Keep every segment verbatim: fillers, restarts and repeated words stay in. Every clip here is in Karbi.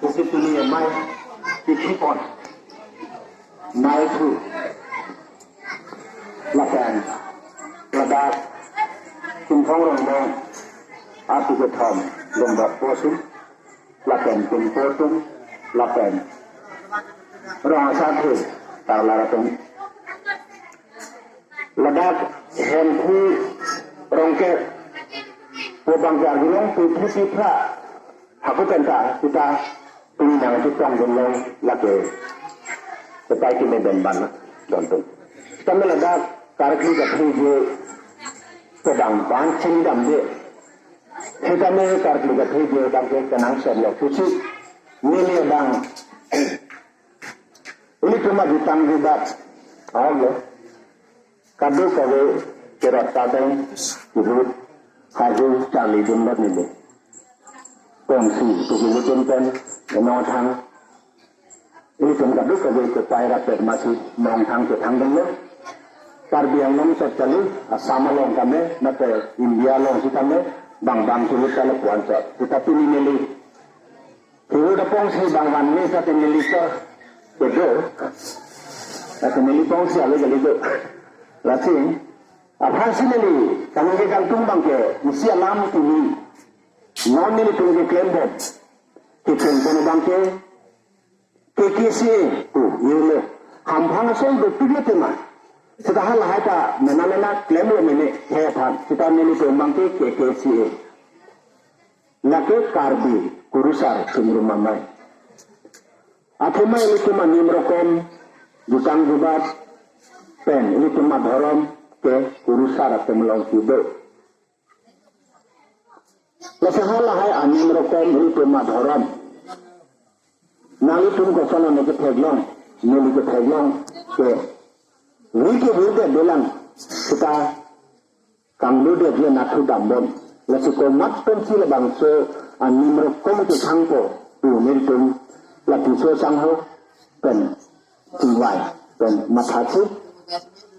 Pusi pini amei pikhi pon. Mei thu. Lapen ladak Chinthong Rongbong atu kethom Dongbok Posim, lapen Tumpo atum, lapen rong asathu Tarlar atum. Ladak Hemphu Rongkep pu abang ke arjulong, pu phu pu phra hako penta kita pini nangchetong dunlong lake sepai keme ben ban don tum. Setame ladak karkli kaphiji kedam bang chingdam de. Setame karkli kaphiji abang ke kenangsot lo pusi neli abang ilitum ajutang jubat ahok lo. Kadokave kerot padeng, kirut, haju, charlidun bat neli. Pongsi, tuki lutin pen, enong thang. Ilitum kadokave kepai rapet masi, nong thang kethang dunlo. Karbi Anglong sot kali, Assam along tame, mate India alongsi tame, bang bang kirut kali puan sot. Kita pini neli. Kirut apongsi bang vanve sa te neli so kedo. Sa te neli pongsi ave kali do. Lasi aphansi neli kaningje kangtung abang ke isi alam kimi. Non nelitum keklem bom. Kiklem bom abang ke K K C A pu, yelo. Hamphang asong do pi le tema. Seta halahai ta mena mena klemlo mene he aphan. Seta nelitum abang ke K K C A. Lake Karbi Kurusar Chingrum Amei. Athema ilitum anim rokom jutang jubat pen ilitum adhorom ke Kurusar atum alongsi do. Lasi halahai anim rokom ilitum adhorom. Nanglitum koson ane ketheklong, neli ketheklong ke. Wi ke wi de belang kita kanglu de dia nathu dambon. Lasi komat pensi labangso anim rokom kethangpo pu nelitum lapuso sangho pen tingwai pen mathachi.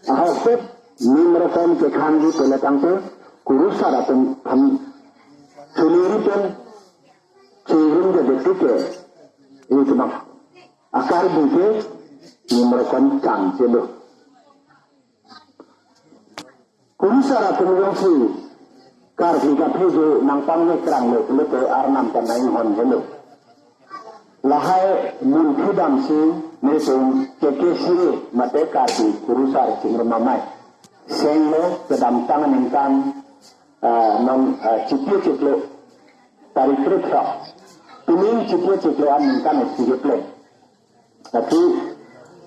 Ahokpet nim rokom kethangji pele tangte Kurusar atum tham chuliri pen chingrum de detik ke ini temak akar bungke nim rokom cham chelo. Kurusar atum jongsi karkli kaphiji nangpangmekrang lo pulote arnam ta nang-inghon helo. Lahai munthi damsi nelitum K K C A mate Karbi Kurusar Chingrum Amei senglo kedamtang aningkan, ah, non, ah, chipio chiklo tarik throk. Pining chipio chiklo aningkan isi kepleng. Tapi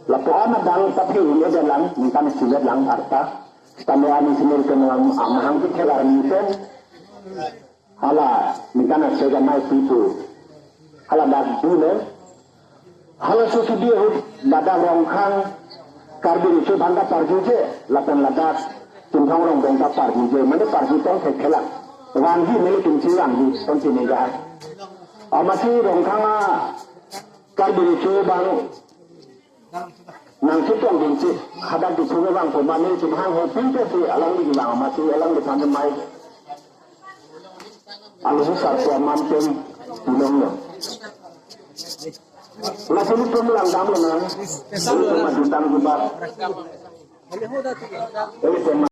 lapu-an abang tapi ini adalah ningkan isivet lang arta. Tame ani sini ke malam amahang ke thelar ningkan. Hala ningkan ase ga mai pitu. Hala dak dule. Hala susu dia hut badak Rongkhang Karbi Riso Bhanta parjuje lapen ladak Chinthong Rongbong ta parjuje. Mane parjutong thekthelang. Wangji nelitum si wangji ton sini ga. Amatsi Rongkhang a Karbi Riso Bang nangchetong dunsi hadak Diphu kevang pu mane chumhang ho pinte si alangli kevang amatsi alangliphan mai. Alu sar pu aman pen pinong lo. Lasi ilitum langdamlo nang. Ilitum adutang jubat. Ilitum